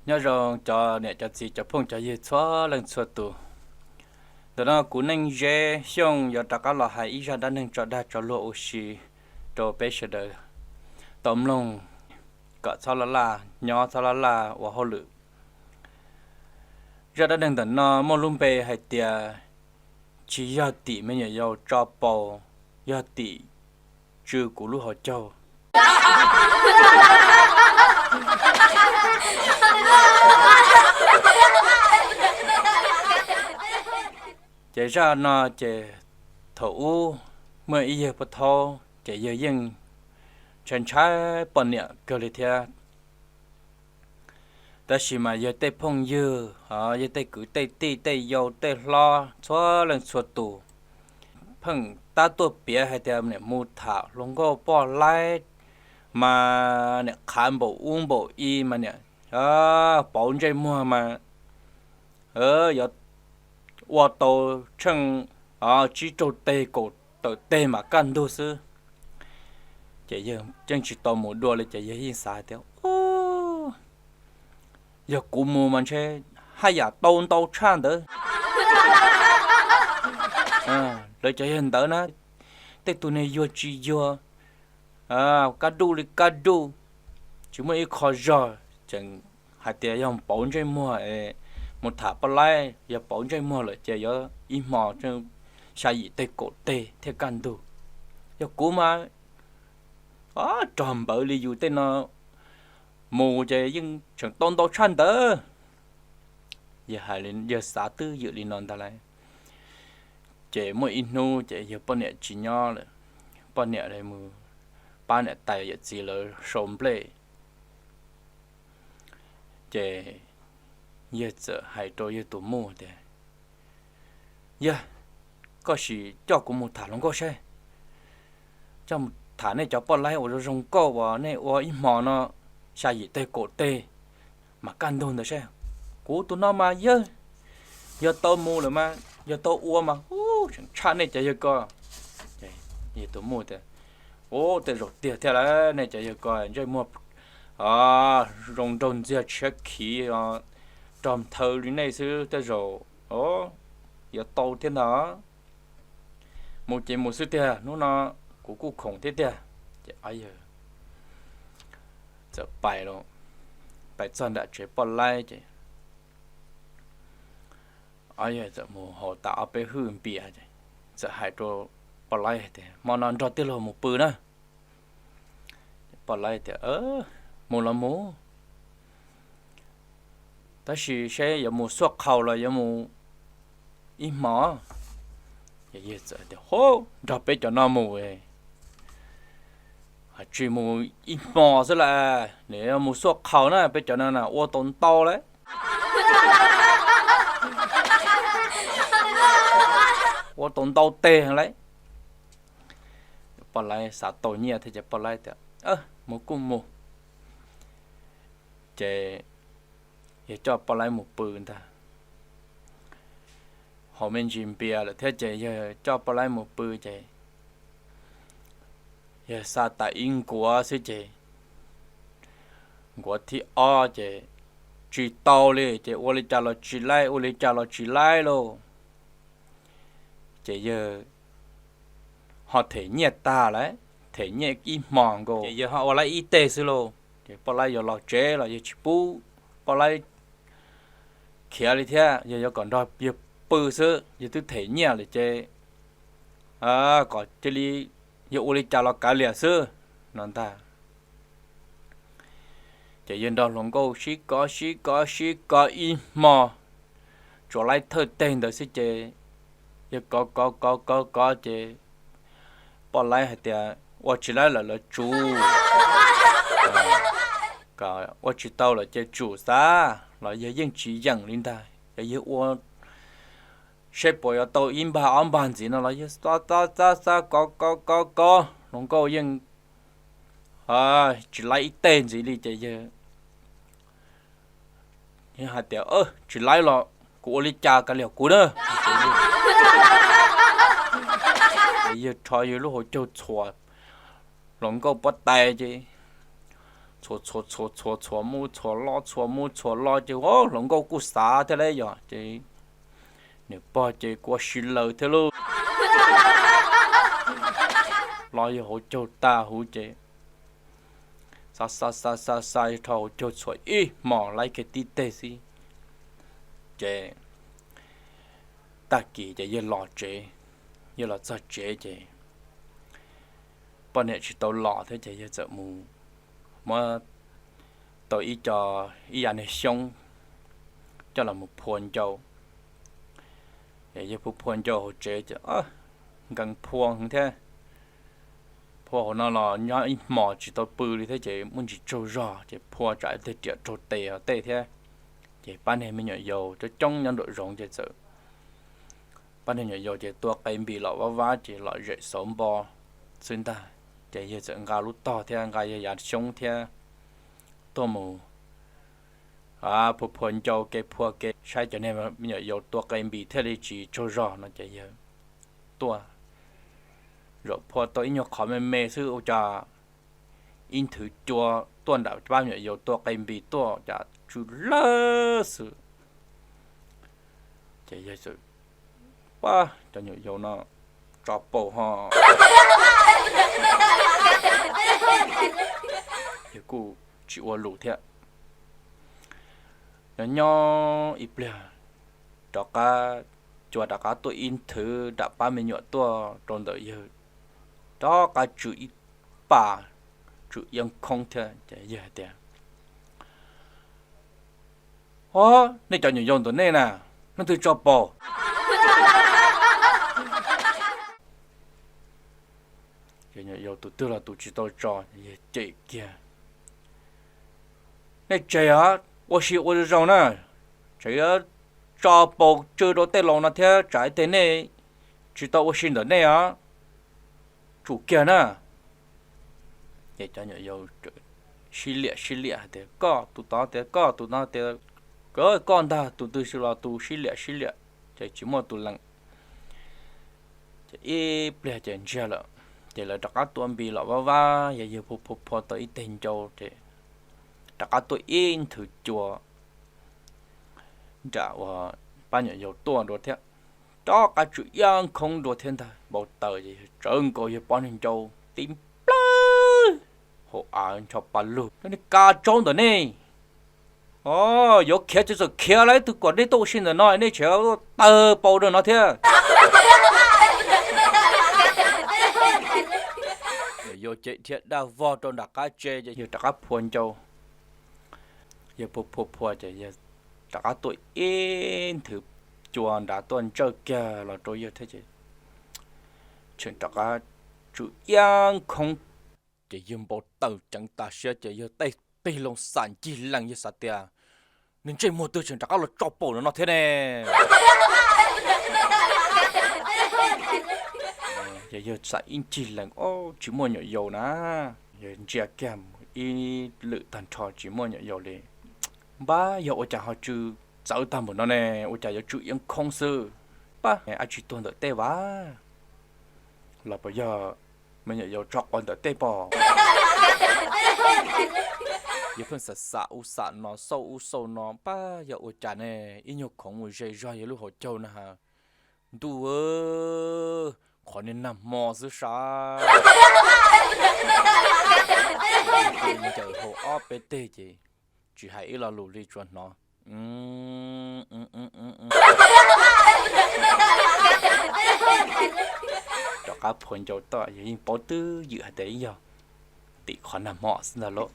Nyob zoo cov niam cov txiv cov phooj cov ywg txhua leej txhua tus. Ntawm no kuv Neej Zeb Xyooj yuav rov qab los hais ib zaj dab neeg tso dag tso luag ua si rau peb sawv daws tau mloog, kom txhob laj laj nyob txhob laj laj ua hauj lwm. Zaj dab neeg ntawm no muaj lub npe hais tias tsis yog tim me nyuam yaus tso paus, yog tim tsw kuv lub hauv caug. Ces zaj no ces thaum ub muaj ib yawg paj thaub ces yawg yeej ntshai ntshai poj niam kawg li thiab. Tab sis mas yawg tej phooj ywg, yawg tej kwv tej tij tej yau tej hlob txhua leej txhua tus pheej tab tuaj piav hais tias niam mus tham hluas nkauj poj laib mas niam qhav npaum ub npaum i mas niam pauv ntsej muag mas yuav ua tau tsheej tsib rau teg kaum tawm teg mas kaj ntug xwb. Ces yawg yeej tsis tau mus dua li ces yawg yeej xav tias, yog kuv mus mas ntshe haj yam tau ntau tshaj ntawd. Lawv cov yawg ntawd na, tej tug niag yuag tsis yuag, kaj duj li kaj duj, tsis muaj ib qho zog tseem hais tias yog pauv ntsej muag, mus tham poj laib yog pauv ntsej muag lawm ces yuav ib hmo xya yim teg kaum teg thiaj kaj ntug. Yog kuv mas rog npawv li yus tej no mus ces yeej tseem tau ntau tshaj ntawd. Yawg xav twb ywm li no ntag lauj. Ces muaj ib hnub ces yawg poj niam tsis nyob lawm, poj niam mus pab niam tais yawm txiv lawv sau nplej. Ces yawg txawm hais rau yawg tus muj tias, yawg, koj sim coj kuv mus tham hluas nkauj saib, coj mus tham nej cov poj laib uas zoo zoo nkauj uas nej ua ib hmo no xya yim teg kaum teg mas kaj ntug ntawd saib. Kuv tus no mas yawg, yog tau mus lawm mas yog tau ua mas tseem tshaj nej cov yawg ko. Yawg tus muj tias, ub, tej zaum tiag thiab lauj, nej cov yawg ko ntsej muag zoo nraug ntxiag tshiab khiv, rog nphaw li nej xwb tej zaum yuav tau thiab ntag. Mus ces mus xwb tiag, hnub no kuv kuj khoom thiab tiag. Ces ob yawg txawm pais, pais txog nram tsev poj laib ces ob yawg txawm mus haus tas ob peb hwj npias, txawm hais rau poj laib tias, hmo no nrog tij laug mus pw na. Poj laib tias, mus los mus, tab sis seb yuav mus xuaj qhaus los yuav mus ib hmo. Yawg txawm tias, hov, nrog peb cov no mus, tsis mus ib hmo xwb las, nws yuav mus xuaj qhaus na, peb cov no na ua tau ntau lawm, ua tau ntau teg lawm. Poj laib xav tau nyiaj thiab ces poj laib tias, mus kuj mus. Ces yawg coj poj laib mus pw ntag. Haus me ntsis npias lawm thiab ces yawg coj poj laib mus pw ces yawg xa tas ib nkuav xwb ces nkuav thib ob ces tsis tau li ces ua li cas los tsis laib, ua li cas los tsis laib lauj. Ces yawg ho them nyiaj tag lawm, them nyiaj ib hmo nkaus ces yawg ho ua laib ib teg xwb lauj. Ces poj laib yuav los tsev los yawg tsis pub poj laib khiav li thiab, yawg yuav kom nrog yawg pw xwb, yawg twb them nyiaj lawm ces kom cia li yawg ua li cas los kav liam xwb no ntag. Ces yawg nrog hluas nkauj sib kov sib kov sib kov ib hmo, tsuas laib thawj teg ntawd xwb ces yawg kov kov kov kov kov ces poj laib hais tias ua tsis laib lawm lawv tsum, ua tsis tau lawm ces tsum xav los yawg yeej tsis yeem li ntag. Yog yawg ua seb puas yuav tau ib npag ob npag ntxiv no los yawg xav xav xav kov kov kov kov, hluas nkauj yeej tsis laib ib teg ntxiv li ces yawg hais tias, tsis laib los kuv ua li cas kav liam kuv na. Yawg rho yawg lub hauv caug txhuam hluas nkauj pob tais ces txhua txhua txhua txhua txhua mus txhua los txhua mus txhua los ces ua hluas nkauj kuj xav thiab lauj yog ces nws pog ces kuj ua si lawm thiab lauj. Los yawg hauv caug tag huv ces xa xa xa xa xa yawg rho hauv caug txhua ib hmos laib kiag tib teg xwb ces tag kis ces yawg los tsev, yawg los txog tsev ces poj niam tsis tau los thiab ces yawg txawm mus muab tau ib co, ib yav niag xyoob coj los mus phua ncau. Yawg phua phua ncau hauv tsev ces nkees phua thiab. Phua hauv no los nyob ib hmos tsis tau pw li thiab ces muaj ntsis tsaug zog ces phua tsam tej riam raug tes tej thiab. Ces pab niag me nyuam yaus coob coob nyob nraum zoov ces txawm, pab niag nyuam yaus ces tua qe npis los vab vab ces lom zem xauv npo xwb ntag. Ces yawg txawm nqa lub tog thiab nqa yawg yav xyoob thiab tuaj mus phua phua ncau kev phua kev saib cov niag me nyuam yaus tua qe npis thiaj li tsis tsaug zog no ces yawg tuaj, zaum phua tau ib nyuag qhov me me xwb ua cas ib nthwv cua tuaj nram pab me nyuam yaus tua qe npis tuaj cas tsw lawg xwb. Ces yawg txawm, pab cov nyuam yaus no tso paus ho. Yawg kuj tsis ua lus thiab. Nyob nyob ib pliag rov qab, cua rov qab tuaj ib nthwv nram pab me nyuam tuaj rau ntawm yawg, rov qab tsw ib pas, tsw iab khoob thiab ces yawg hais tias, Ob, nej cov nyuam yaus ntawm nej na, leej twg tso paus? Ces nyuam yaus tus twg los tus tsis tau tso, yawg cem kiag, Nej tseg os, ua si ua zoo na, tseem yuav tso paus tsw rau tej laus no thiab tsam ib teg nej tsis tau ua si ntawm nej os, tsum kiag na. Ces cov nyuam yaus sib liam sib liam hais tias, Koj tus tod tias, koj tus no tias, koj ntag, tus twg los tus sib liam sib liam, ces tsis muaj tus lees. Ces ib pliag ces ntsiag lawm, ces lawv rov qab tua npis los vaj vaj, yawg phua phua phua tau ib teg ncau ces rov qab tuaj ib nthwv cua nram uas pab nyuam yaus tuaj dua thiab, rov qab tsw iab khoob dua thiab ntag. Npau taws ces yawg tsawv nkaus yawg pob niag ncau tib nplawg hauv av ncho pa lug, Koj niag kav tsaub ntawm nej, o, yuav khiav tsis txawm khiav lawm, ib tug kom nej tuaj ua si ntawm no nej tseem tawg paus rau no thiab. Yawg cem dhia dag vog rau nram qab tsev ces yawg rov qab phua ncau. Yawg phua phua phua ces yawg rov qab tuaj ib nthwv cua nrad tuaj ntsawj kiag los rau yawg thiab ces tseem rov qab tsw iab khoob. Ces yawg npau taws ceev tas siab ces yawg tej peg loo xam ncig lees, yawg xav tias, Niag ntsej muag twg tseem rov qab los tso paus no thiab ne? Ces yawg xam ib ncig lees, o, tsis muaj nyuam yaus na. Yawg ntsia kiag mus ib lwm tag nrho tsis muaj nyuam yaus li. Npab, yog ua cas ho tsw txawv tag npaum no ne, ua cas yuav tsw iab khoob xwb? Pab, ab tsi tuag ntawm tej vas los puas yog me nyuam yaus tso quav ntawm tej pom? Yawg pheej xam xam ub xam no xauj ub xauj no, pab yog ua cas ne, ib nyuag khoov mus ze zog yawg lub hauv caug na has. Ntuj, qhov niag nag hmo xwb sas. Ncaws hauv ob peb teg ces tsis hais ib lo lus li, tsuas hnov rov qab phua ncau toj, yawg yeej paub twb ywm hais tias yog tim qhov nag hmo xwb ntag lauj.